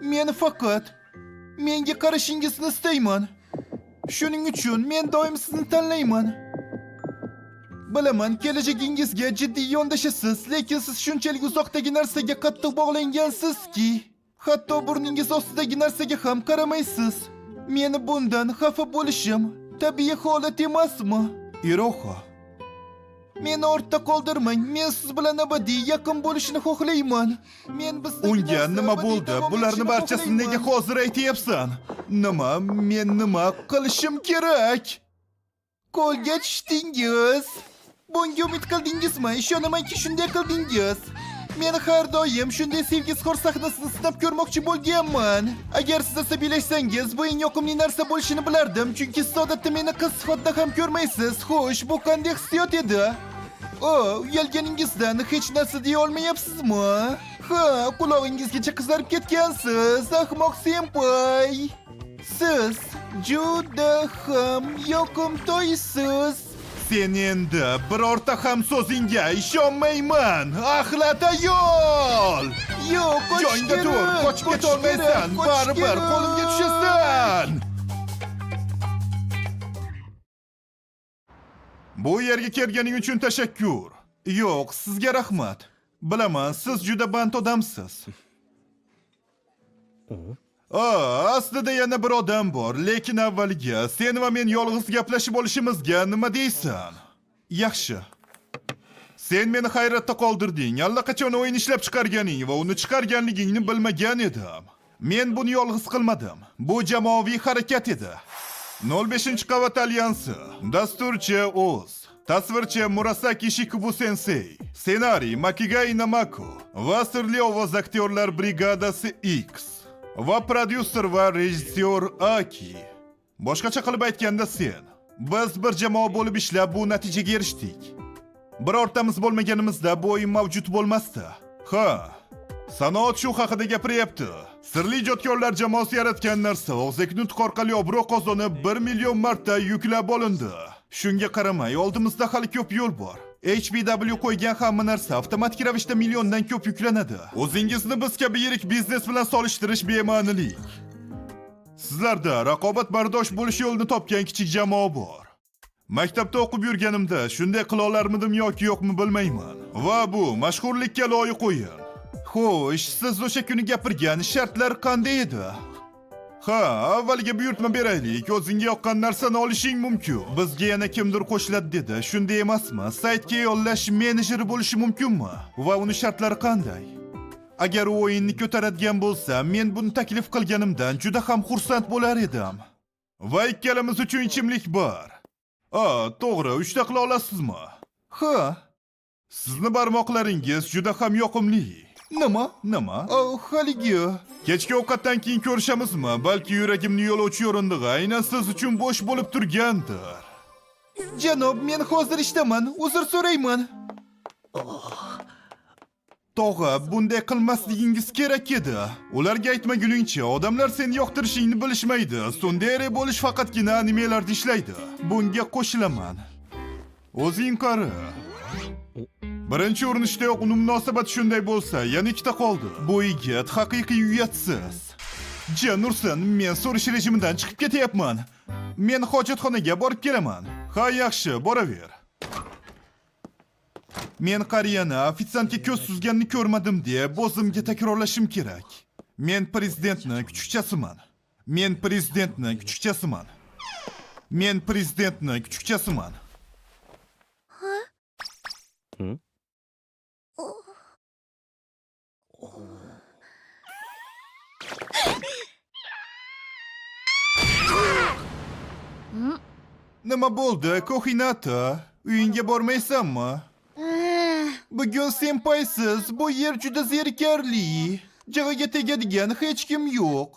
Men faqat menga qarashingizni istayman. Shuning uchun men doim sizni tanlayman. Bilaman, kelajagingizga jiddiy yondashasiz, lekin siz shunchalik uzoqdagi narsaga qattiq bog'langansizki, hatto burningiz ostidagi narsaga ham qaramaysiz. Meni bundan xafa bo'lishim tabiiy holat emasmi? Iroha. Meni ortda qoldirmang. Men siz bilan abadiy yaqin bo'lishni xohlayman. Men bizdagi Unga narsa nima abadiy bo'ldi? davom Bularni etishini barchasini nega xohlayman. hozir aytyapsan? Nima? Men nima qilishim kerak? Qo'lga tushdingiz. Bunga umid qildingizmi? Ishonamanki shunday qildingiz. Men har doim shunday sevgi izhor sahnasini sinab ko'rmoqchi bo'lganman. Agar siz asabiylashsangiz, bu eng yoqimli narsa bo'lishini bilardim, chunki siz odatda meni qiz sifatida ham ko'rmaysiz. Xo'sh, bu qanday hissiyot edi? O, uyalganingizdan hech narsa deya olmayapsizmi? Ha, qulog'ingizgacha qizarib ketgansiz, ahmoq senpay. Siz juda ham yoqimtoysiz. Sen endi birorta ham so'zingga ishonmayman. Axlat ayol! Yo'q, qochish Joyingda tur, kerak, qochib qochish ketolmaysan. kerak, qochish Baribir kerak. qo'limga tushasan. Bu yerga kelganing uchun tashakkur. Yo'q, sizga rahmat. Bilaman, siz juda band odamsiz. Aslida yana bir odam bor, lekin avvaliga sen va men yolg'iz gaplashib olishimizga nima deysan? Yaxshi. Sen meni hayratda qoldirding. Allaqachon o'yin ishlab chiqarganing va uni chiqarganligingni bilmagan edim. Men buni yolg'iz qilmadim. Bu jamoaviy harakat edi. 05-qavat alyansi. Dasturchi O'z. Tasvirchi Murasaki Shikubu sensei. Ssenariy Makigai Namako va sirli ovoz aktyorlar brigadasi X. Va prodyuser va rejissyor Aki. Boshqacha qilib aytganda sen. Biz bir jamoa bo'lib ishlab bu natijaga erishdik. Birortamiz bo'lmaganimizda bu o'yin mavjud bo'lmasdi. Ha. Sanoat shu haqida gapiryapti. Sirli ijodkorlar jamoasi yaratgan narsa og'zaki nutq orqali obro' qozonib 1 million marta yuklab olindi. Shunga qaramay, oldimizda hali ko'p yo'l bor. HBW qo'ygan hamma narsa avtomatik ravishda milliondan ko'p yuklanadi. O'zingizni biz kabi yirik biznes bilan solishtirish bema'nilik. Sizlarda raqobat bardosh bo'lish yo'lini topgan kichik jamoa bor. Maktabda o'qib yurganimda shunday qila olarmidim yoki yo'qmi bilmayman. Va bu mashhurlikka loyiq o'yin. Xo'sh, siz o'sha kuni gapirgan shartlar qanday edi? Ha, avvaliga buyurtma beraylik. O'zingga yoqqan narsani olishing mumkin. Bizga yana kimdir qo'shiladi dedi. Shunday emasmi? Saytga yollash menejeri bo'lishi mumkinmi? Va uni shartlari qanday? Agar u o'yinni ko'taradigan bo'lsa, men buni taklif qilganimdan juda ham xursand bo'lar edim. Va ikkalamiz uchun ichimlik bor. A, to'g'ri, uchta qila olasizmi? Ha, Sizni barmoqlaringiz juda ham yoqimli. Nima? Nima? Oh, haligi. Kechki ovqatdan keyin ko'rishamizmi? Balki yuragimni yo'lovchi o'rindig'i aynan siz uchun bo'sh bo'lib turgandir. Janob, men hozir ishdaman. Uzr so'rayman. Tog'a, bunday qilmasligingiz kerak edi. Ularga aytmaguningcha, odamlar seni yoqtirishingni bilishmaydi. Tsundere bo'lish faqatgina animelarda ishlaydi. Bunga qo'shilaman. O'zing qara. Birinchi urinishdayoq uni munosabati shunday bo'lsa, yana ikkita qoldi. Bu yigit haqiqiy uyatsiz. Nursin, men so'rish rejimidan chiqib ketyapman. Men hojatxonaga borib kelaman. Ha, yaxshi, boraver. Men qariyani ofitsiantga ko'z suzganini ko'rmadim deb o'zimga takrorlashim kerak. Men prezidentni kuchukchasiman. Men prezidentni kuchukchasiman. Men prezidentni kuchukchasiman. Hmm? Nima bo'ldi, Kohinata? Uyingga bormaysanmi? Bugun senpaysiz bu yer juda zerikarli. Jig'iga tegadigan hech kim yo'q.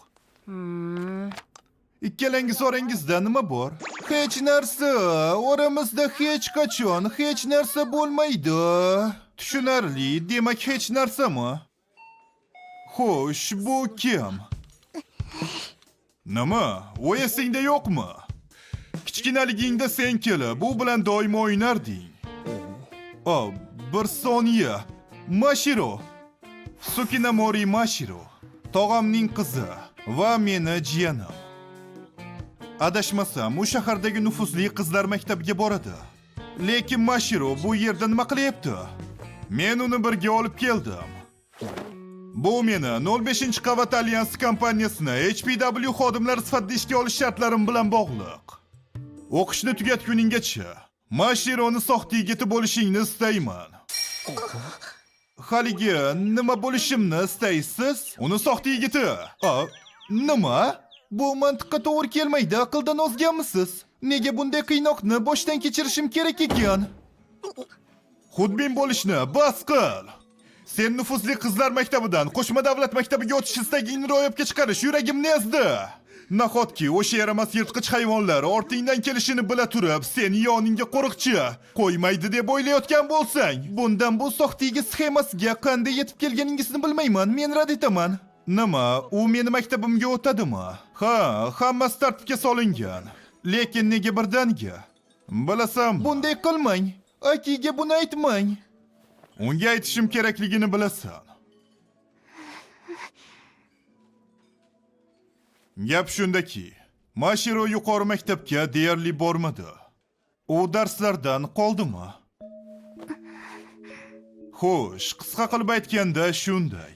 Ikkalangiz orangizda nima bor? Hech narsa, oramizda hech qachon hech narsa bo'lmaydi. Tushunarli, demak hech narsami? Xo'sh, bu kim? Nima? U esingda yo'qmi? Kichkinaligingda sen kelib, bu bilan doimo o'ynarding. O, bir soniya. Mashiro. Sukinamori Mashiro. Tog'amning qizi va meni jiyanim. Adashmasam, u shahardagi nufuzli qizlar maktabiga boradi. Lekin Mashiro bu yerda nima qilyapti? Men uni birga olib keldim. Bu meni 05-qavat alyansi kompaniyasini HPW xodimlari sifatida ishga olish shartlarim bilan bog'liq. O'qishni tugatguninggacha Mashironi soxta yigiti bo'lishingni istayman. Haligi nima bo'lishimni istaysiz? Uni soxta yigiti. Nima? Bu mantiqqa to'g'ri kelmaydi, aqldan ozganmisiz? Nega bunday qiynoqni boshdan kechirishim kerak ekan? Xudbin bo'lishni bas qil. Sen nufuzli qizlar maktabidan qo'shma davlat maktabiga o'tish istagingni ro'yobga chiqarish yuragimni ezdi. Nahotki o'sha yaramas yirtqich hayvonlar ortingdan kelishini bila turib, seni yoningga qo'riqchi qo'ymaydi deb o'ylayotgan bo'lsang, Bundan bu soxta yigit sxemasiga qanday yetib kelganingizni bilmayman, men rad etaman. Nima, u meni maktabimga o'tadimi? Ha, hammasi tartibga solingan. Lekin nega birdaniga? Bilasanmi? Bunday qilmang. Akiga buni aytmang. Unga aytishim kerakligini bilasan. Gap shundaki, Mashiro yuqori maktabga deyarli bormadi. U darslardan qoldimi? Xo'sh, qisqa qilib aytganda shunday.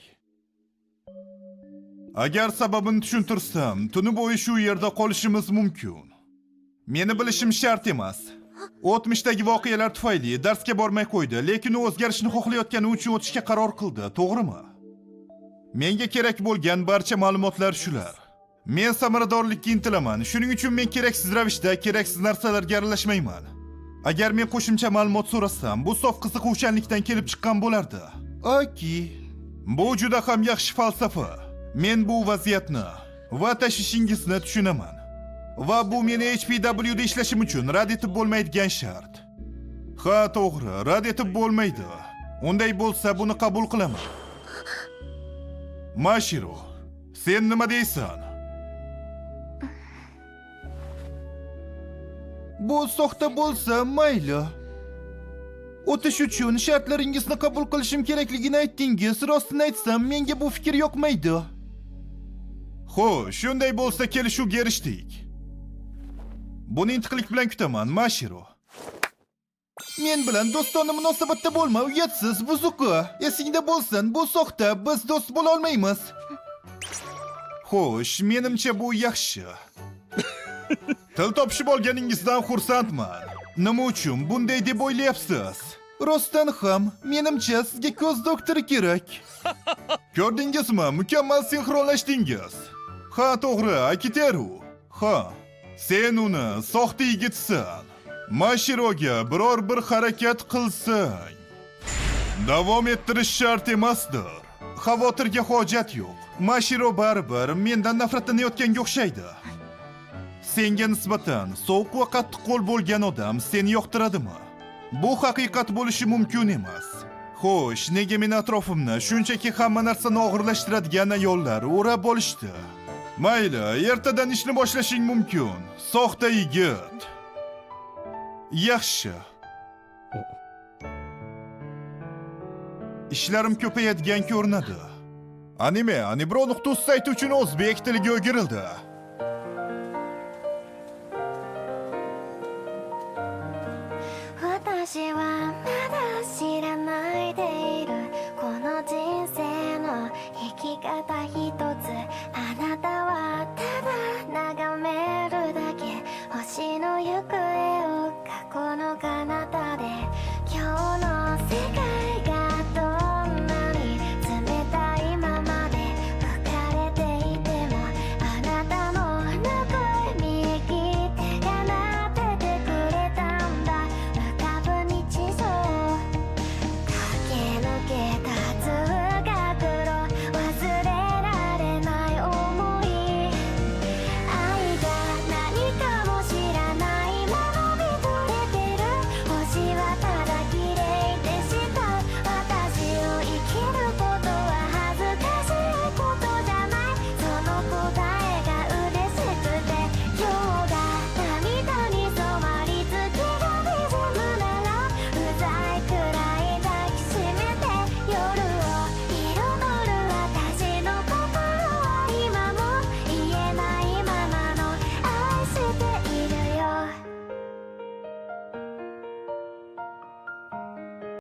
Agar sababini tushuntirsam, tuni bo'yi shu yerda qolishimiz mumkin. Meni bilishim shart emas. O'tmishdagi voqealar tufayli darsga bormay qo'ydi, lekin u o'zgarishni xohlayotgani uchun o'tishga qaror qildi, to'g'rimi? Menga kerak bo'lgan barcha ma'lumotlar shular. Men samaradorlikka intilaman, shuning uchun men keraksiz ravishda keraksiz narsalarga aralashmayman. Agar men qo'shimcha ma'lumot so'rasam, bu sof qiziquvchanlikdan kelib chiqqan bo'lardi. Aki, Bu juda ham yaxshi falsafa. Men bu vaziyatni va tashvishingizni tushunaman. Va bu meni HPW da ishlashim uchun rad etib bo'lmaydigan shart. Ha, to'g'ri, rad etib bo'lmaydi. Unday bo'lsa buni qabul qilaman. Mashiro, sen nima deysan? Bu soxta bo'lsa mayli. O'tish uchun shartlaringizni qabul qilishim kerakligini aytdingiz. Rostini aytsam, menga bu fikr yoqmaydi. Xo'sh, shunday bo'lsa kelishuvga erishdik. Buni intiqlik bilan kutaman, Mashiro. Men bilan do'stona munosabatda bo'lma, uyatsiz, buzuqi. Esingda bo'lsin, bu soxta, biz do'st bo'la olmaymiz. Xo'sh, menimcha bu yaxshi. Til topishib olganingizdan xursandman. Nima uchun bunday deb o'ylayapsiz? Rostdan ham, menimcha sizga ko'z doktori kerak. Ko'rdingizmi, mukammal sinxronlashdingiz. Ha, to'g'ri, Akiteru. Ha, sen uni soxta yigitsan. Mashiroga biror bir harakat qilsang, davom ettirish shart emasdir. Xavotirga hojat yo'q. Mashiro baribir mendan nafratlanayotganga o'xshaydi. Senga nisbatan sovuq va qattiqqo'l bo'lgan odam seni yoqtiradimi? Bu haqiqat bo'lishi mumkin emas. Xo'sh, nega meni atrofimni shunchaki hamma narsani og'irlashtiradigan ayollar o'rab olishdi? Mayli, ertadan ishni boshlashing mumkin. Soxta yigit. Yaxshi. Ishlarim ko'payadigan ko'rinadi. Anime Anibro.uz sayti uchun o'zbek tiliga o'girildi. 私はまだ知らない。